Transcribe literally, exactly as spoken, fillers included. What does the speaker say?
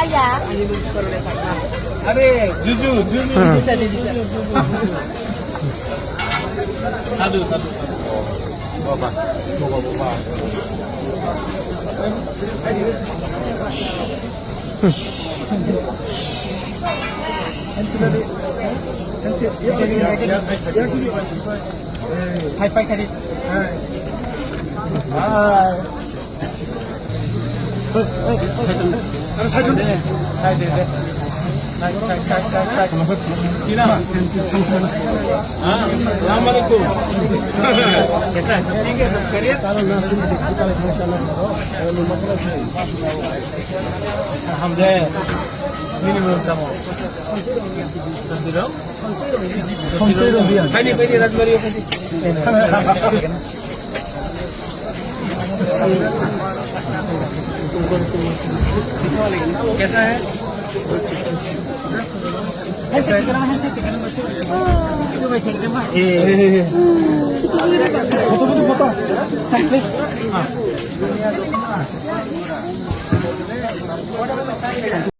Ayo. Are, juju, juju. Hmm. Sadhu, sadhu, sadhu. Baba, baba, baba. Hai, hai, hai. Hai. Side, side, side. Side, side, side, side, side. Ki naam? Haan, assalamu alaikum. Kaisa hai? Theek hai, sab khairiyat? Alhamdulillah. Nini mo tamo. Santiro? Santiro diyan. Pani, pani, rajmari, pani. कैसा है? कैसा है?